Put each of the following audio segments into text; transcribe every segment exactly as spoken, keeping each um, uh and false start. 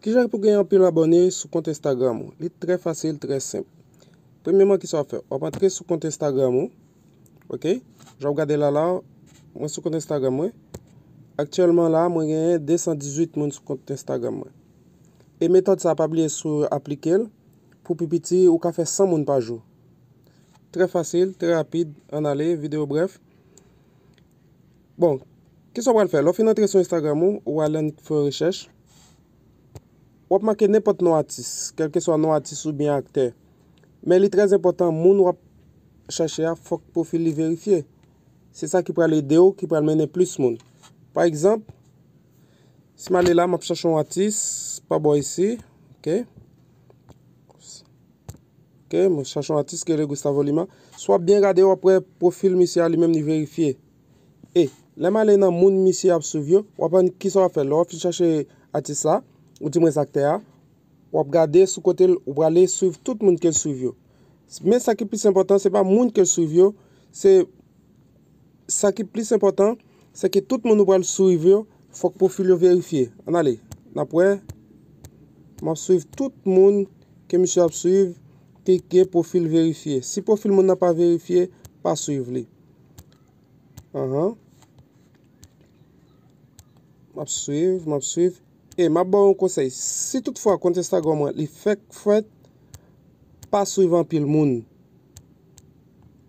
Kijan pou gen anpil abòne sou kont Instagram ou? Li trè fasil, trè senp. Premyèman, kisa w ap fè? W ap antre sou kont Instagram ou. Ok? Jan w gade la la, mwen sou kont Instagram mwen. Aktyèlman la, mwen genyen de san dizuit moun sou kont Instagram mwen. E metòd sa, pa bliye sou aplike l. Pou pi piti, ou ka fè san moun pa jou. Trè fasil, trè rapid. Ann ale, videyo brèf. Bon, kisa w pral fè? Lè w fin antre sou Instagram ou, ou al annik fè yon rechèch. W ap make nenpòt non atis, kèlkeswa non atis oubyen aktè. Men li trè enpòtan, moun w ap chèche a, fòk pwofil li verifye. Se sa ki pral ede w, ki pral mennen plis moun. Pa egzanp, si m ale la, m ap chèche yon atis pa bò isi. Ok. Ok, mwen chache yon atis ki rele Gustavo Lima. Si w ap byen gade, w ap wè pwofil misye a li menm li verifye. E, lè m ale nan moun misye ap swiv yo, w ap wè kisa w ap fè. Lè w ap fin chache atis la, ou di mwen aktè a, w ap gade sou kote l, ou prale swiv tout moun ke l swiv yo. Men sa ki plis enpòtan, se pa moun ke l swiv yo, se Sa ki plis enpòtan, se ke tout moun ou pral swiv yo, fòk pwofil yo verifye. Ann ale, n ap wè. M ap swiv tout moun ke misye ap swiv, ki gen pwofil verifye. Si pwofil moun nan pa verifye, pa swiv li. Anhan. M ap swiv, m ap swiv. E m ap ba w yon konsèy. Si toutfwa kont Instagram ou an, li fèk fèt, pa swiv anpil moun.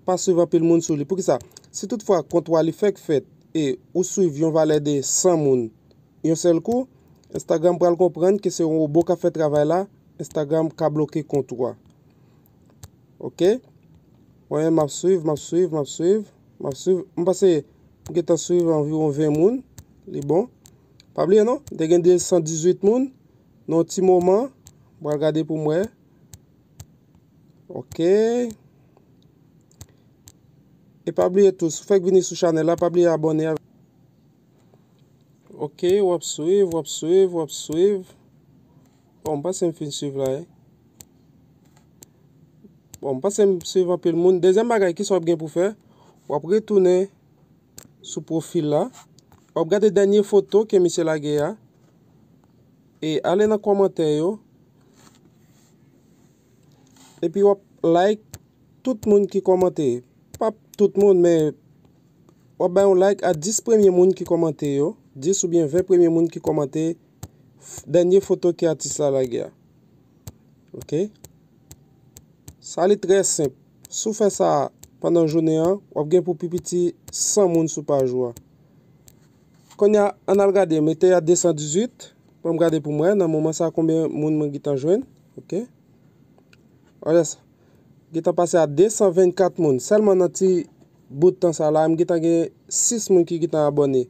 Pa swiv anpil moun sou li. Poukisa? Si toutfwa kont ou a li fèk fèt e ou swiv yon valè de san moun yon sèl kou, Instagram pral konprann ke se yon wobo k ap fè travay la, Instagram ka bloke kont ou a. Ok? Mwen menm m ap swiv, m ap swiv, m ap swiv, m ap swiv. M panse m gentan swiv anviwon ven moun. Li bon. Pa bliye non, m te gen de san dizuit moun. Nan yon ti moman, m pral gade pou m wè. Ok. E pa bliye tou, si w fèk vini sou chanèl la, pa bliye abòne avèk. Ok, w ap swiv, w ap swiv, w ap swiv. Bon, m panse m fin swiv la, wi. Bon, m panse m swiv anpil moun. Dezyèm bagay, kisa w ap gen pou fè? W ap retounen sou pwofil la. W ap gade dènye foto ke misye lage a. E ale nan kòmantè yo. Epi w ap like tout moun ki kòmante. Pa tout moun, men w ap bay yon like a dis premye moun ki kòmante yo. Dis oubyen ven premye moun ki kòmante f-, dènye foto ke atis la lage a. Ok? Sa li trè senp. Si w fè sa pandan jounen an, w ap gen pou pi piti san moun sou paj ou a. Kounye a, ann al gade, mete a de san dizuit. Ban m gade pou m wè, nan moman sa a, konbyen moun mwen gentan jwenn. Ok. Wè sa. Gentan pase a de san vennkat moun. Sèlman nan ti bout tan sa la, m gentan gen sis moun ki gentan abòne.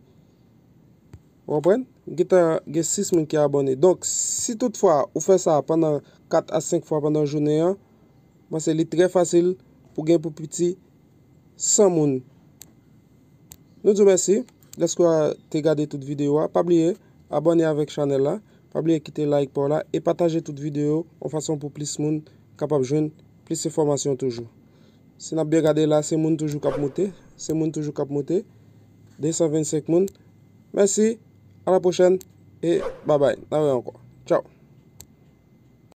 Ou konprann? M gentan gen sis moun ki abòne. Donk, si toutfwa ou fè sa pandan kat a senk fwa pandan jounen an, m panse li trè fasil pou gen pou piti san moun. Nou di w mèsi dèske w te gade tout videyo a. Pa bliye abòne avèk chanèl la. Pa bliye kite like pa w la e pataje tout videyo yon fason pou plis moun kapab jwenn plis enfòmasyon toujou. Si n ap byen gade la, se moun toujou k ap moute. Se moun toujou k ap moute. De san vennsenk moun. Mèsi. A la pwochèn. E babay. N a wè ankò. Tchaw.